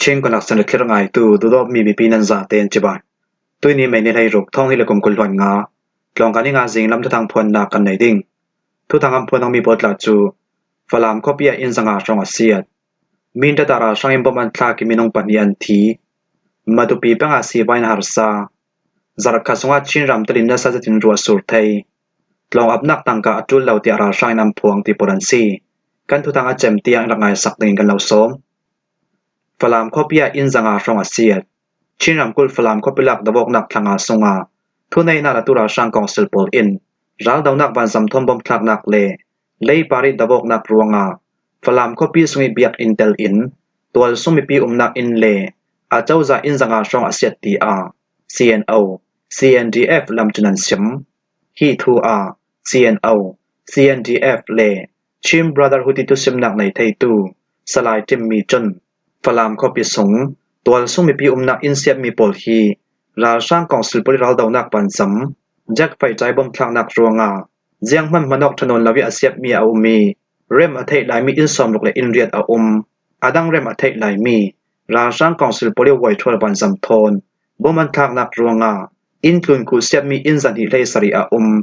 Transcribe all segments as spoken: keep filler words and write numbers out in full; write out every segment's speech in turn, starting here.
Chin Connection le thlir ngaitu, duhdawtmi mipi nan zate in cibai. Tuini May ni hleiruk, thawng hnih le kum kul hluan nga, tlawngkal ni nga zinglam thuthang phuannak kan nei ding. Thuthang an phuan awmi pawl tla cu Falam khuapi ah inn zanga hrawng a siat. Mindat ah ralhrang in bom an thlak i minung pahnih an thi. Matupi peng ah sivai in harsa. Zarhkhat sungah Chin ram telin nasa zetin ruah sur thei. Tlawng apnak tangka a ṭul lo tiah ralhrang in an phuang ti pawl an si. Kan thuthang a cem tiang in rak ngaisak dingin kan lo sawm. Falam khuapi ah inn zanga hrawng a siat. Chin ramkulh Falam khuapi lak davawknak thla nga sungah thuneihnak latu ralhrang kawngsil pawl in raldonak vanzam thawn bom thlaknak le leipar ih davawknak ruangah Falam khuapi sungih biakinn tel in tualsung mipi umnak inn le a cozah inn zanga hrawng a siat, tiah C N O, C N D F lam cun an sim. Hi thu ah C N O, C N D F le Chin Brotherhood ih thusimnak nei theitu Salai Ṭim Mi cun Falam khuapi sung tualsung mipi umnak inn siatmi pawl hi ralhrang kawngsil pawl ih raldonak vanzam, jet fighter bom thlaknak ruangah zianghman hman awk ṭha nawn lo ih a siatmi a um ih, rem a theih laimi inn sawmruk le inn riat a um. A dang rem a theih laimi ralhrang kawngsil pawl ih vuaithual vanzam thawn bom an thlaknak ruangah inn tlun khuh siatmi inn zahnih hleisarih a um.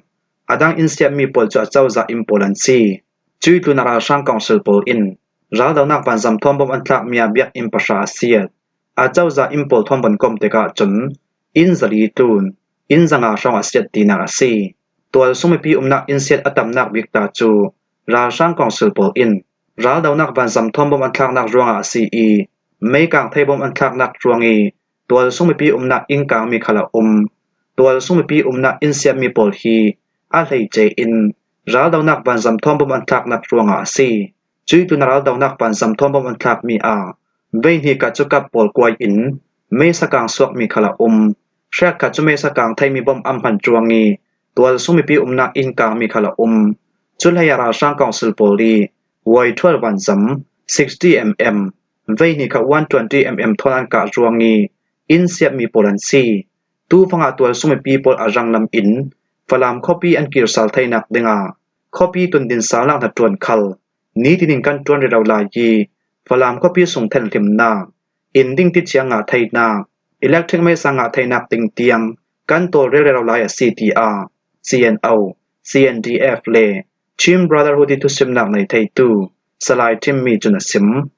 A dang inn siatmi pawl cu a cozah inn pawl an si. Cuih tlunah ralhrang kawngsil pawl in raldonak vanzam thawn bom an thlakmi ah biakinn pahra a siat. A cozah inn pawl thawn von kom tikah cun inn zali tlun, inn zanga hrawng a siat tinak a si. Tualsung mipi umnak inn siat a tamnak bik tla cu ralhrang kawngsil pawl in raldonak vanzam thawn bom an thlaknak ruangah a si ih, meikang thei bom an thlaknak ruang ih tualsung mipi umnak inn kangmi khal a um. Tualsung mipi umnak inn siatmi pawl hi a hleice in raldonak vanzam thawn bom an thlaknak ruangah a si. Cuih tlunah raldonak vanzam thawn bom an thlakmi ah veihnih kah cu kap pawl kuai in meisa kang suakmi khal a um. Hrekkhat cu meisa kang theimi bom an hman ruang ih tualsung mipi umnak inn kangmi khal a um. Cu hlei ah ralhrang kawngsil pawl ih vuaithual vanzam sixty mm, veihnih kah one twenty mm thawn an kah ruang ih inn siatmi pawl an si. Tufangah tualsung mipi pawl a ranglam in Falam khuapi an kir sal theinak dingah khuapi tundin salnak hnaṭuan khal nitin in kan ṭuan rero lai ih Falam khuapi sung thenhlimnak, inn ding ticia ngah theinak, electric meisa ngah theinak ding tiang kan tawlrel rero lai a si, tiah C N O, C N D F le Chin Brotherhood ih thusimnak nei theitu Salai Ṭim Mi cun a sim.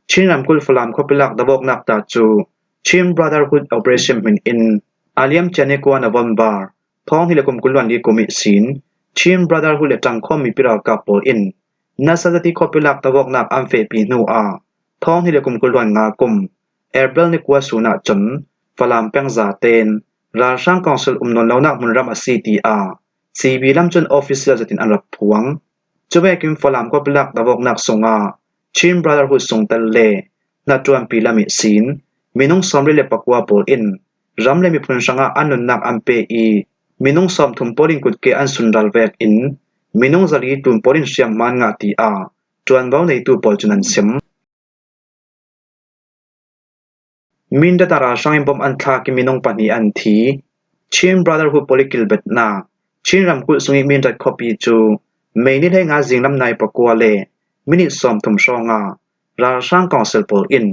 Chin ramkulh Falam khuapi lak davawknak tla cu Chin Brotherhood Operation hmin in a liamcia ni kua November thawng hnih le kum kul hluan li kum ihsin Chin Brotherhood le ṭangkhawm mipi ralkap pawl in nasa zet ih khuapi lak davawknak an fehpi hnu ah thawng hnih le kum kul hluan nga kum April ni kua sun ah cun Falam peng zaten ralhrang kawngsil um nawn lonak hmunram a si, tiah C B lam cun official zetin an rak phuang. Cuvekin Falam khuapi lak davawknak sungah Chin Brotherhood sungtel le hnaṭuanpi lam ihsin minung sawmli le pakua pawl in ram le miphun hrangah an nunnak an pe ih minung sawmthum pawl in kutke an sunral vekin minung zali tlun pawl in hriamhma an ngah, tiah ṭuanvo neitu pawl cun an sim. Mindat ah ralhrang in bom an thlak ih minung pahnih an thi. Chin Brotherhood pawl ih kilbetnak. Chin ramkulh sungih Mindat khuapi cu May ni hleinga zinglam nai pakua le minit sawmthum hrawngah ralhrang kawngsil pawl in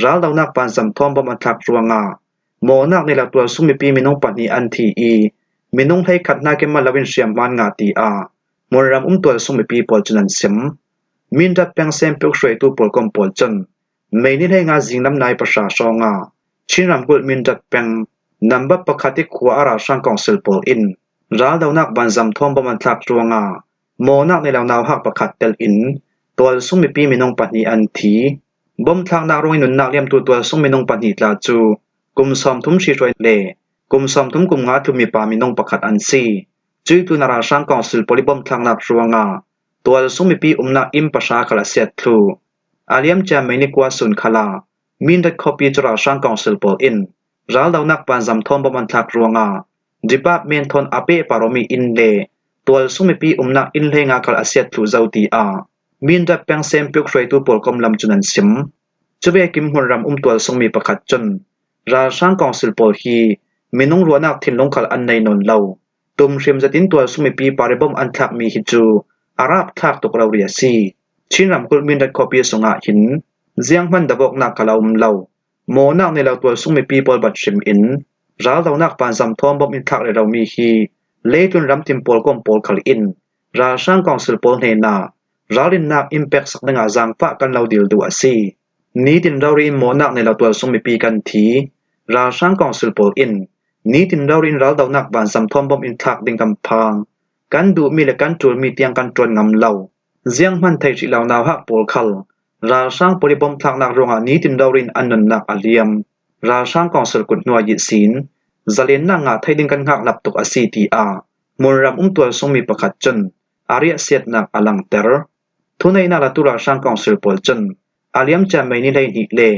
raldonak vanzam thawn bom an thlak ruangah mawhnak nei lo tualsung mipi minung pahnih an thi ih minung hleikhat hnakin mal loin hriamhma an ngah, tiah hmunram um tualsung mipi pawl cun an sim. Mindat peng sempiuk hruaitu pawl kom pawl cun May ni hleinga zinglam nai pahra hrawngah Chin ramkulh Mindat peng nambat pakhat ih khua a ralhrang kawngsil pawl in raldonak vanzam thawn bom an thlak ruangah mawhnak nei lo nauhak pakhat tel in tualsung mipi minung pahnih an thi. Bom thlaknak ruangih nunnak liamtu tualsung minung pahnih tla cu kum sawmthum hri hruai le kum sawmthum kum nga tlun mipa minung pakhat an si. Cuih tlunah ralhrang kawngsil pawl ih bom thlaknak ruangah tualsung mipi umnak inn pahra khal a siat thluh. A liamcia May ni kua sun khalah Mindat khuapi cu ralhrang kawngsil pawl in raldonak vanzam thawn bom an thlak ruangah department thawn a pehpar awmi inn le tualsung mipi umnak inn hleinga khal a siat thluh zo, tiah Mindat peng sempiuk hruaitu pawl kom lam cun an sim. Cuvekin hmunram um tualsung mi pakhat cun ralhrang kawngsil pawl hi minung ruahnak thinlung khal an nei nawn lo. Tumhrim zetin tualsung mipi par ih bom an thlakmi hi cu a rapthlak tuk rori a si. Chin ramkulh Mindat khuapi sungah hin zianghman davawknak khal a um lo. mawhnak nei lo tualsung mipi pawl bat hrim in raldonak vanzam thawm bawm in thlak rero mi hi leitlun ramtin pawlkom pawl khal in ralhrang kawngsil pawl hnenah ralrinnak in peksak dingah zaangfah kan lo dil duh a si. Nitin rori in mawhnak nei lo tualsung mipi kan thi. Ralhrang kawngsil pawl in nitin rori in raldonak vanzam thawm bawm in thlak ding kan phang. Kan duhmi le kan ṭulmi tiang kan ṭuan ngam lo. Zianghman thei hrih lo nauhak pawl khal ralhrang pawl i bawm thlaknak ruangah nitin rori in an nunnak a liam. Ralhrang kawngsil kut hnuai ihsin zalennak ngah thei ding kan nghaklap tuk a si, tiah hmunram um tualsung mi pakhat cun a riahsiatnak a langter. Thuneihnak latu ralhrang kawngsil pawl cun a liamcia Mei ni hleihnih le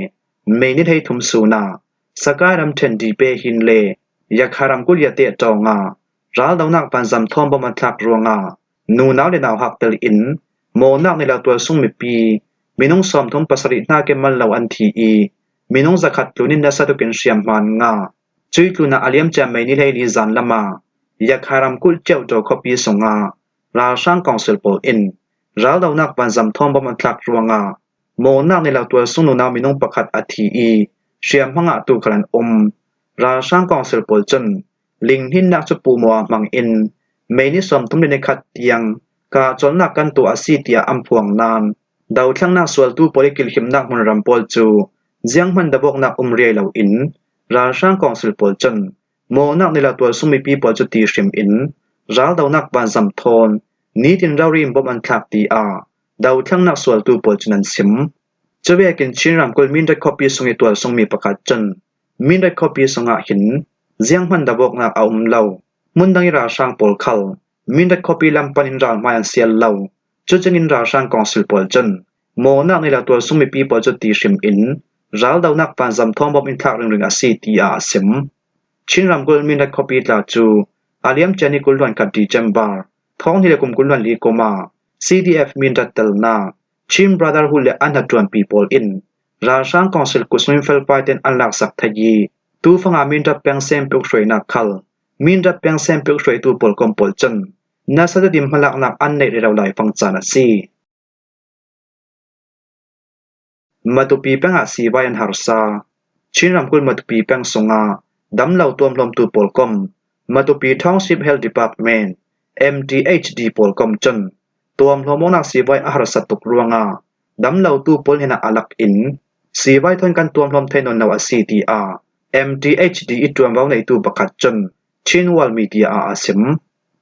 Mei ni hleithum sunah Sakai ramṭhen Dipe hin le Yakha ramkulh Yate ṭawngah raldonak vanzam thawm bawm an thlak ruangah nunau le nauhak tel in mawhnak nei lo tualsung mipi minung sawmthum pasarih hna kemal lo an thi i minung zakhat tlun in nasa tukin hriamhma an ngah. Cui tlunah a liamcia Mei ni hleili zan lamah Yakha ramkulh Ceuhto khuapi sungah ralhrang kawngsil pawl in raldonak vanzam thawm bawm an thlak ruangah mawhnak nei lo tualsung nunau minung pakhat a thi i hriamhma ngahtu khal an um. Ralhrang kawngsil pawl cun linghninnak cu puhmawh ah hmang in Mei ni sawmthum le ni khat tiang kahcawlnak kan tuah a si, tiah an phuang nain dothlengnak sualtu pawl i kilhimnak hmunram pawl cu zianghman dawknak um riai lo in ralhrang kawngsil pawl cun mawhnak nei lo tualsung mipi pawl cu ti hrim in raldonak vanzam thawn nitin rori in bawm an thlak, tiah dothlengnak sualtu pawl cun an sim. Cuvekin Chin ramkulh Mindat khuapi sung i tualsung mi pakhat cun Mindat khuapi sungah hin zianghman dawknak a um lo. Hmun dang i ralhrang pawl khal Mindat khuapi lam panin ral hmai an sial lo. Cucingin ralhrang kawngsil pawl cun mawhnak nei lo tualsung mipi pawl cu ti hrim in raldonak vanzam thawm bawm in thlak ringring a si, tiah a sim. Chin ramkulh Mindat khuapi tla cu a liamcia ni kul hluan khat December thawng hnih le kum kul hluan li kum ah C D F Mindat telnak Chin Brotherhood le an hnaṭuanpi pawl in ralhrang kawngsil kutsung in felpaite in an laksak thei i tufanga Mindat peng sempeuh hruainak khal Mindat peng sempeuh hruaitu pawlkom pawl cun nasa zetin hmalaknak an neih rero laifang caan a si. Matupi peng ah sivai an harsa. Chin ramkulh Matupi peng sungah damlo tuamhlawmtu pawlkom Matupi Township Health Department, M T H D pawlkom cun tuamhlawm awknak sivai a harsa tuk ruangah damlotu pawl hnenah a lak in sivai thawn kan tuamhlawm thei nawn lo a si, tiah M T H D i ṭuanvo neitu pakhat cun Chin World Media ah a sim.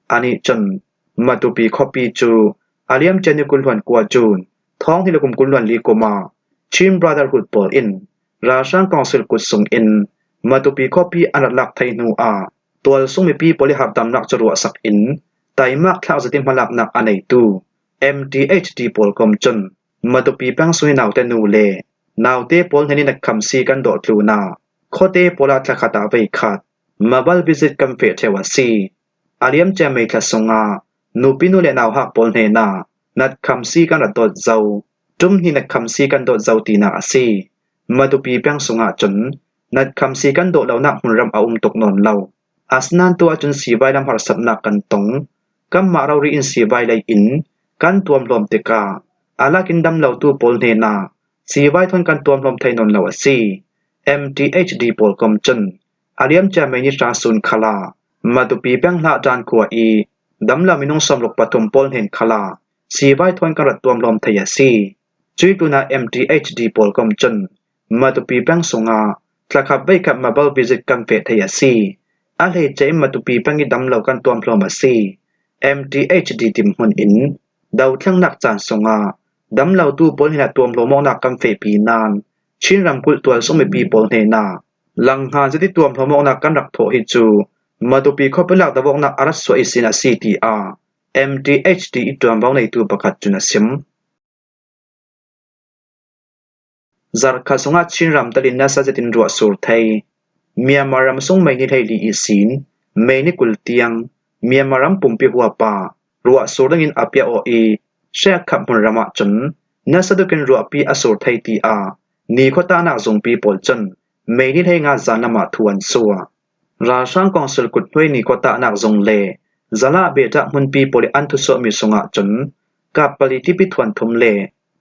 Anih cun Matupi khuapi cu a liamcia ni kul hluan kua June thawng hnih le kum kul hluan li kum ah Chin Brotherhood pawl in ralhrang kawngsil kut sungin Matupi khuapi an rak lak thei hnu ah tualsung mipi pawl i harhdamnak cu ruahsak in taimak thlak zetin hmalaknak a neitu M T H D pawlkom cun Matupi peng sung i naute nu le naute pawl hnen i nakkhamsi kan dawh tlunah khuate pawl ah thlakhat ah veikhat mobile visit kan feh ṭheu a si. A liamcia May thla sungah nupi nu le nauhak pawl hnenah nakkhamsi kan rak dawt zo, ṭum hnih nakkhamsi kan dawt zo tinak a si. Matupi peng sungah cun nakkhamsi kan dawh lonak hmunram a um tuk nawn lo. Asinain tu ahcun sivai lam harsatnak kan tong. Kanmah rori in sivai lei in kan tuamhlawm tikah a lak in damlotu pawl hnenah sivai thawn kan tuamhlawm thei nawn lo a si. M T H D pawlkom cun a liamcia May ni hra sun khalah Matupi peng hlah ṭan khua i damlo minung sawmruk pathum pawl hnen khalah sivai thawn kan rak tuamhlawm thei a si. Cui tlunah M T H D pawlkom cun Matupi peng sungah thlakhat veikhat mobile visit kan feh thei a si. A hleice in Matupi peng i damlo kan tuamhlawm a si. M T H D dinhmun in dothlengnak caan sungah damlotu pawl hnenah tuamhlawm awknak kan fehpi nain Chin ramkulh tualsung mipi pawl hnenah langhngan zet i tuamhlawm awknak kan rak thawh hi cu Matupi khuapi lak dawk awknak a rak suah ihsin a si, tiah M T H D i ṭuanvo neitu pakhat cun a sim. Zarhkhat sungah Chin ram telin nasa zetin ruah sur thei. Myanmar ram sung May ni hleili ihsin May ni kul tiang Myanmar ram pumpi huapa ruah sur dingin a piah awh i hrekkhat hmunram ahcun nasa tukin ruahpi a sur thei, tiah nikhua tahnak zungpi pawl cun May ni hleinga zan lamah thu an suah. Ralhrang kawngsil kut hnuai nikhua tahnak zung le zalah bedah hmunpi pawl i an thusuahmi sungah cun Kapali tipi thuanthum le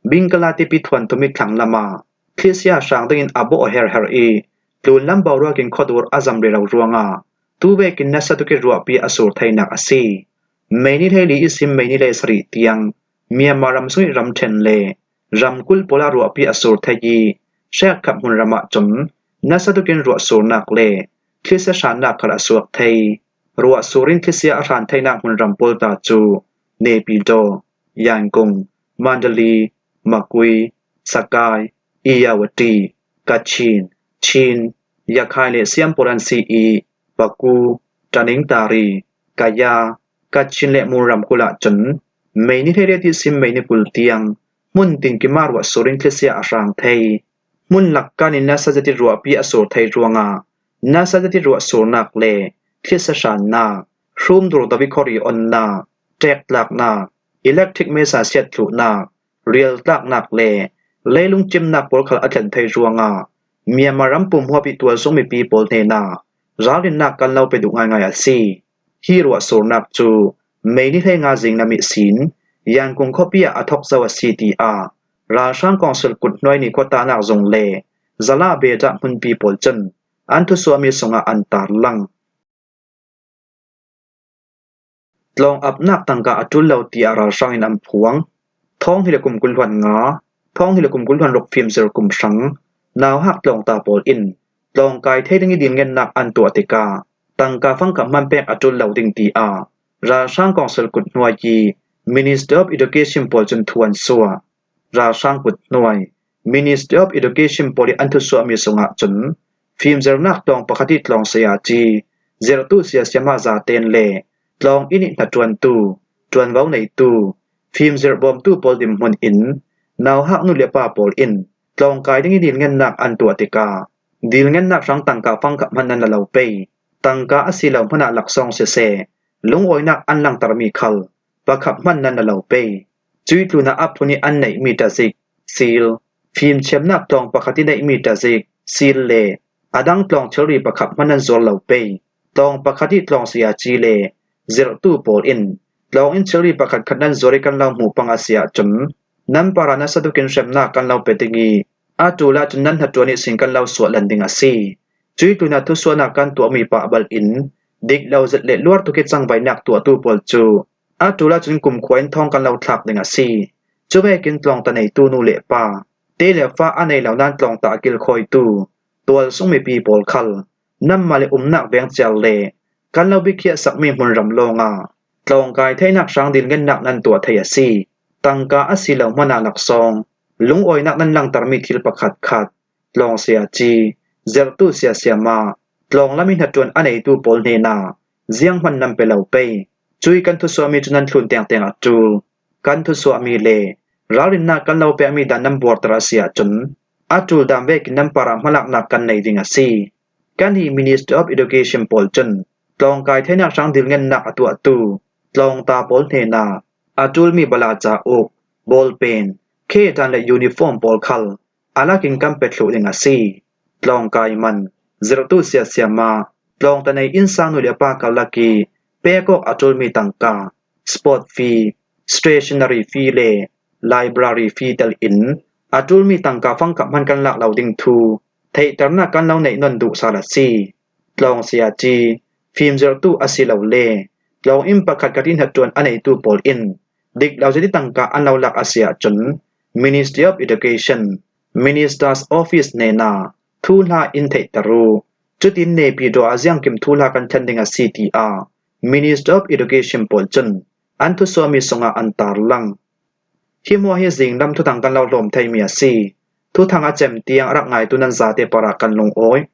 Bingkala tipi thuanthum i thlang lamah thlisia hrang dingin a bawh herher i, tlun lam boruakin khawdur a zam rero ruangah tuvekin nasa tukin ruahpi a sur theinak a si. Mei ni hleili ihsin Mei ni hleisarih tiang Myanmar ram sung i ramṭhen le ramkulh pawlah ruahpi a sur thei i, hrekkhat hmun ramah cun nasa tukin ruah surnak le thlisia hrannak khal a suak thei. Ruah surin thlisia a hran theinak hmun ram pawl ta cu Naypyidaw, Yangon, Mandalay, Magway, Sagaing, Irrawaddy, Kachin, Chin, Rakhine le Siam pawl an si i, Bago, Tanintharyi, Gaya, Kachin le Mon ramkulh ah cun Mei ni hleiriat ihsin Mei ni kul tiang hmun tin kimah ruah surin thlisia a hrang thei. Hmun lakkan in nasa zetin ruahpi a sur thei ruangah nasa zetin ruah surnak le thlisia hrannak, hrum dur do i khawri onnak, ṭektlaknak, electric mesa siat thluhnak, rial tlaknak le leilung cimnak pawl khal a thlen thei ruangah Myanmar ram pumhuap i tualsung mipi pawl hnenah ralrinnak kan lo pe duh ngaingai a si. Hi ruah surnak cu Mei ni hleinga zing nam ihsin Yangon khuapi ah a thok zo a si, tiah ralhrang kawngsil kut hnuai ni khuatanak zung le zalah bedah hmunpi pawl cun an thusuahmi sungah an tarlang. Tlawng apnak tangka a ṭul lo, tiah ralhrang in an phuang. Thawng hnih le kum kul hluan nga, thawng hnih le kum kul hluan ruk fimzir kum hrang nauhak tlawngta pawl in tlawng kai thei ding i dilngennak an tuah tikah tangka fangkhat hman pek a ṭul lo ding, tiah ralhrang kawngsil kut hnuai i Ministry of Education pawl cun thu an suah. Ralhrang kut hnuai Ministry of Education pawl i an thusuahmi sungah cun fimzirnak tlawng pakhat i tlawng saya ci zirhtu siasiamah zaten le tlawng inn i hnaṭuantu, ṭuanvo neitu, fimzirh bawmtu pawl dinhmun in nauhak nu le pa pawl in tlawng kai ding i dilngennak an tuah tikah dilngennak hrang tangka fangkhat hman nan la lo pei. Tangka a si lo hmanah laksawng siseh, lungawinak an langtermi khal pakhat hman nan la lo pei. Cui tlunah a phun i an neihmi tazik, seal, fimthiamnak tlawng pakhat i neihmi tazik, seal le a dang tlawng thilri pakhat hman nan zuar lo pei. Tlawng pakhat i tlawng saya ci le zirhtu pawl in tlawng in thilri pakhat khat nan zuar i kan lo hmuh pang a si ahcun nan parah nasa tukin hremnak kan lo pe ding i a ṭul ahcun nan hnaṭuan ihsin kan lo suahlan ding a si. Cui tlunah thusuahnak kan tuahmi pah bal in dik lo zet le luar tuk i cangvaihnak tuahtu pawl cu a ṭul ahcun kumkhua in thawng kan lo thlak ding a si. Cuvekin tlawngta neitu nu le pa, te le fa a nei lo nan tlawngta a kilkhawitu tualsung mipi pawl khal nanmah le umnak veng ciar le kan lo biakhiahsakmi hmunram lawngah tlawng kai theinak hrang dilngennak nan tuah thei a si. Tangka a si lo hmanah laksawng, lungawinak nan langtermi thil pakhat khat, tlawng saya ci, zirhtu siasiamah, tlawng lam i hnaṭuan a neitu pawl hnenah zianghman nan pe lo pei. Cui kan thusuahmi cu nan thlun tengteng a ṭul. Kan thusuahmi le ralrinnak kan lo pekmi dan nan buarter a si ahcun a ṭul dan vekin nan parah hmalaknak kan nei ding a si. Kan i Ministry of Education pawl cun tlawng kai theinak hrang dilngennak a tuahtu tlawngta pawl hnenah a ṭulmi bala cauk, ballpen, khe dan le uniform pawl khal a lakin kan pe thluh ding a si. Tlawng kai man, zirhtu siasiamah, tlawngta nei innsang nu le pa karlak i pek awk a ṭulmi tangka, sport fee, stationery fee le library fee tel in a ṭulmi tangka fangkhat hman kan lak lo ding thu theihternak kan lo neih nawn duh sal a si. Tlawng saya ci, fimzirhtu a si lo le tlawng inn pakhat khat i hnaṭuan a neitu pawl in dik lo zet i tangka an lo lak a si ahcun Ministry of Education, Minister's Office hnenah thuhla in theihter u. Cutin Naypyidaw ah ziangkim thuhla kan thlen ding a si, tiah Ministry of Education pawl cun an thusuahmi sungah an tarlang. Hi hmuah hi zinglam thuthang kan lo hlawm theimi a si. Thuthang a cem tiang a rak ngaitu nan zate parah kan lungawi.